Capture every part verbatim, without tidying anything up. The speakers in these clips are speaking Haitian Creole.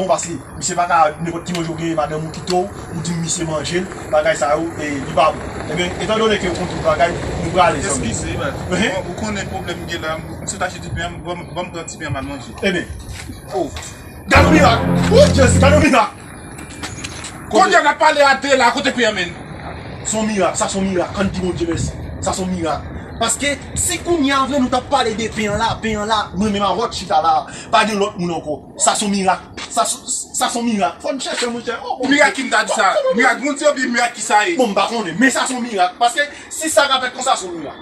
Paske misye pa ka nenpòt ki manje ou genyen madanm ou kite w, ou di misye manje l, bagay sa yo, e, li pa bon. Ebyen, etandone ke ou konn tout bagay, nou prale, zanmi. Eskize, man. Ehe. Bon, ou konnen pwoblèm m gen la, m sot achte ti pen, ban m, ban m pran ti pen m al manje. Ebyen. Oh. Gade yon mirak! Oh, Jezi, gade yon mirak! Kote n ap pale a de la, kote pen an, menn? Se yon mirak, sa se yon mirak, ann di Bondye mèsi. Sa se yon mirak. Paske si kounye a vre nou t ap pale de pen an la, pen an la, mwen menm avè w chita la, pa gen lòt moun ankò. Sa se yon mirak. Sa se, sa se yon mirak. Fò n chèche, monchè. Oh, Bondye. Mirak ki m ta di sa? Mirak Bondye oubyen mirak ki sa ye? Bon, m pa konnen, men sa se yon mirak. Paske si sa ka fèt konsa, se yon mirak.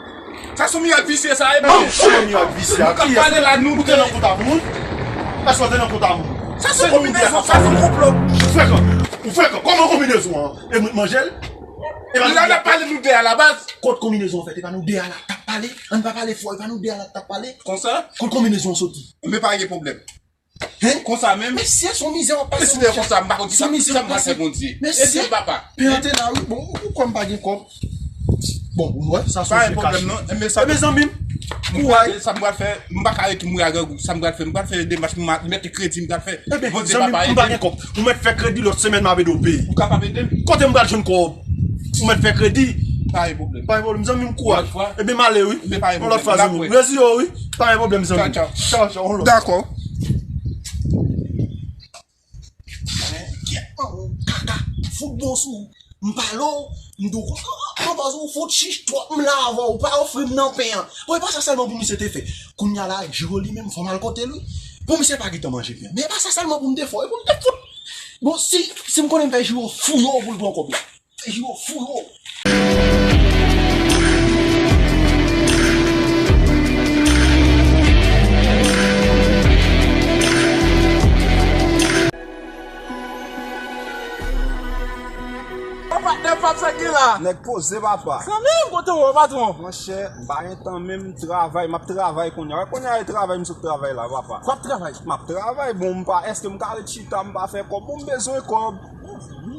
Sa se yon mirak visye sa ye, monchè. Sa se yon mirak visye. Nou k ap pale la, nou te nan kont a moun. Èske w te nan kont a moun? Sa se yon konbinezon, sa se yon konplo. Ou frekan. Ou frekan. Kòman konbinezon an? E mwen k manje l? E pa nou de a. La n ap pale nou de a la baz. Kot konbinezon an fèt? E pa nou de a la t ap pale? Ann pa pale fò, e pa nou de a la t ap pale? Konsa? Kot konbinezon an soti? Men pa gen pwoblèm. Hein? Konsa menm? Mesye, se yon mizè w ap pase, mesye. Mesye, konsa, m pa konn ki sa, sa m pral fè Bondye. Mesye, ede m, papa. Pen an te la, wi. Bon, ou kwè m pa gen kòb? Bon, ou wè, sa se yon pwoblèm, non. Enben, sa, ebyen, zanmi m, kouray. Sa m pral fè, m pa ka rete mouri a grangou. Sa m pral fè, m pral fè demach, m mete kredi, m pral fè. Ebyen, zanmi m, m pa gen kòb. Ou mèt fè kredi, lòt semèn m ap ede w peye. Ou kapab ede m? Kote m pral jwenn kòb? Ou mèt fè kredi. Pa gen pwoblèm. Pa gen pwoblèm, zanmi m, kouray. Yon lòt fwa. Ebyen, m ale, wi. Ebyen, pa gen pwoblèm. Yon lòt fwa, zanmi m. Rezi yo, wi. Pa gen pwoblèm, zanmi m. Tchaw, tchaw. Tchaw, tchaw, yon lòt. Dakò. Kaka, fout bon sou ou. M pale w, m di w, anbaz ou fout chich twòp, m la avè w, ou pa ofri m nan pen an. Bon, e pa sa sèlman pou misye te fè. Kounye a la, Jiwo li menm, fò m al kote l, wi. Pou misye pa gentan manje pen an. Men e pa sa sèlman pou m te fè w, e pou m te fout. Bon, si, si m konnen m fè Jiwo fouye w pou l pran kòb la. Fè Jiwo fouye w. Patnè, pap, sa k gen la? Nèg poze, papa. Zanmi m, kote w ye, patwon? Monchè, m pa gen tan menm travay, m ap travay kounye a. Wè kounye a e travay m sot travay la, papa. W ap travay? M ap travay, bon, m pa, èske m ka ret chita, m pa fè kòb? Bon, m bezwen kòb.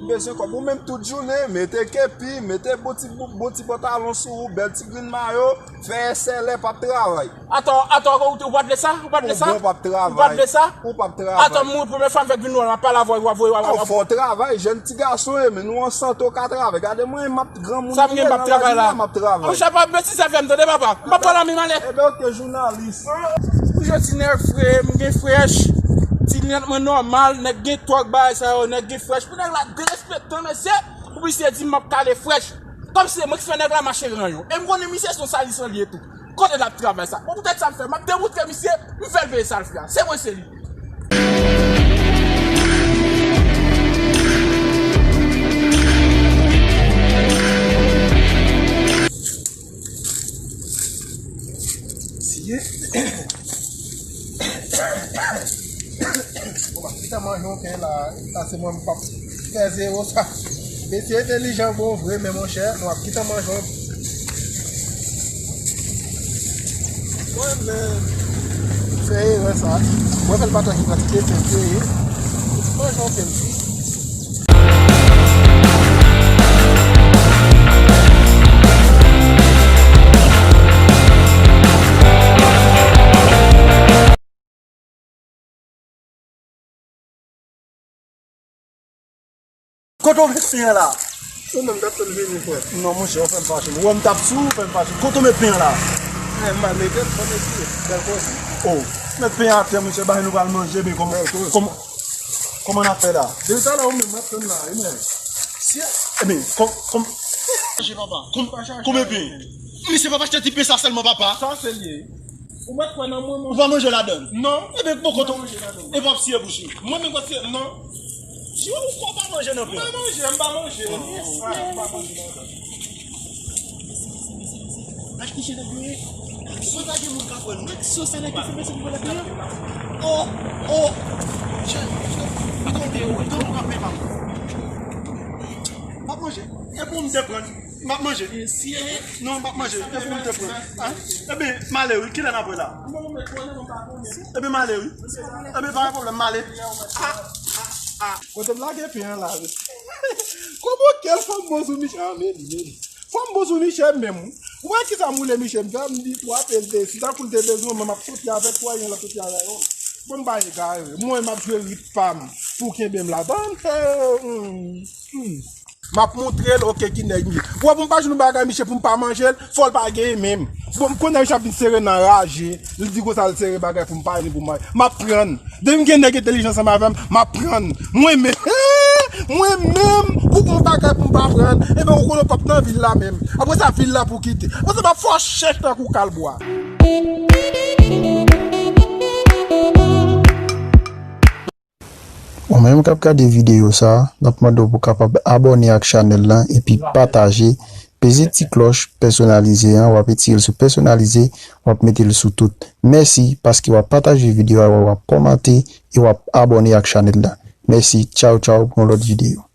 M bezwen kòb. Ou menm tout jounen, mete kepi, mete bon ti, bon ti pantalon sou ou, bèl ti grenn mayo, fè sèlè, p ap travay. Atò, atò, ou, ou pa t vle sa? Ou pa t vle sa? Ou pa t vle sa? Ou pa t travay. Atò, mwen, premye fwa m fèk vin wè w, m ap pale avè w, w ap voye, w ap, w ap. Fò w travay, jèn ti gason, e, men nou an sante, w ka travay. Gade mwen, m ap granmoun. Sa m gen, m ap travay la. M ap travay. Monchè, pa mèsi, sa fè m tande, papa. M ap pale a mi male. Ebyen, oke, jounalis. M jwe ti nèg fre, m gen frèch. Ti linèt mwen nòmal, nèg gen twòk bagay sa yo, nèg gen frèch. Pou nèg la derespektan, mesye. Pou misye di m ap kale frèch. Kòmsi se mwen ki fè nèg la mache ranyon. E m konnen misye se yon salis an li ye tou. Kote l ap travay sa? Bon, poutèt sa m fè, m ap demoutre misye, m fè l peye sa l fè a. Se mwen, se li. Siye. Bon, m ap gentan manje yon pen la, sa se mwen m p ap fè zewo sa. Mesye entèlijan bon vre, men monchè, m ap gentan manje yon. Mwen menm, fè erè sa. Mwen fè l pa ta ki kantite pen m peye. Manje yon pen m. Kote w met pen an la? Ou menm, m t ap tann vini, frè. Non, monchè, ou fè m fache. Ou wè m t ap sou, ou fè m fache. Kote w met pen an la? Eh, m pa mete l, fò m eseye. Bèl koze. Oh, met pen an atè, monchè, bagay nou pral manje, men kòman, kòman, kòman n ap fè la? Depi talè, ou menm, m ap tann la, e mwen. Si, ebyen, kòm, kòm, manje, papa. Kòm, konbyen pen? Misye p ap achte ti pen sa sèlman, papa. Sa, se li ye. Ou mèt kwè nan mwen, monchè. Ou pa manje ladann? Non. Ebyen, bon, kote w? Mwen manje ladann. E p ap siye bouch ou? Mwen menm, mwen siye, non. Si w kwè w pa manje nan pen. M pa manje, m pa manje. Ni sa, m pa manje ladann. Gad kijan nèg yo ye. Sou ta gen moun k ap wè nou. Gad sou sa nèg yo fè mesye pou nèg yo. Oh, oh. Jan, jan, pito w te wè. Jan moun k ap fè pa m. M ap manje. E pou m te pran. M ap manje. Non, m ap manje. E pou m te pran. Hein? Ebyen, m ale wi. Kilè n ap wè la? Ebyen, m ale wi. Ebyen, pa gen pwoblèm, m ale. Ah, ah, ah. Kote m lage pen an la, wi? Kòman kèl fanm bon sou Michel? Ah, men li, men li. Fanm bon sou Michel menm, wi. Ou wè kisa m woule Michel m fè? M di twa pe l te, si tankou l te bezwen mwen, m ap soti avèk twa, yon lòt soti avèk yon. Bon, m pa egare. Mwen, m ap jwe rit pa m. Ou kenbe m la, tann. M ap montre l, oke, ki nèg m ye. Ou wè, pou m pa jwenn bagay, misye, pou m pa manje l, fò l pa genyen menm. Bon, m konnen misye ap vin sere nan raje. Li di konsa l sere bagay pou m pa ni pou manje. M ap pran. Depi m gen nèg entèlijan ansanm avè m, m ap pran. Mwen menm, mwen menm, pou gon bagay pou m pa pran. Ebyen, ou konnen w p ap nan vil la menm. Apre sa, vil la pou kite. Apre sa, m ap fè w chèch tankou kalbwa. Ou menm k ap gade videyo sa a, n ap mande w pou w kapab abòne ak chanèl lan epi pataje, peze ti klòch pèsonalize an, w ap etire l sou pèsonalize, w ap mete l sou tout. Mèsi paske w ap pataje videyo a, w ap kòmante e w ap abòne ak chanèl lan. Mèsi, tchaw tchaw pou yon lòt videyo.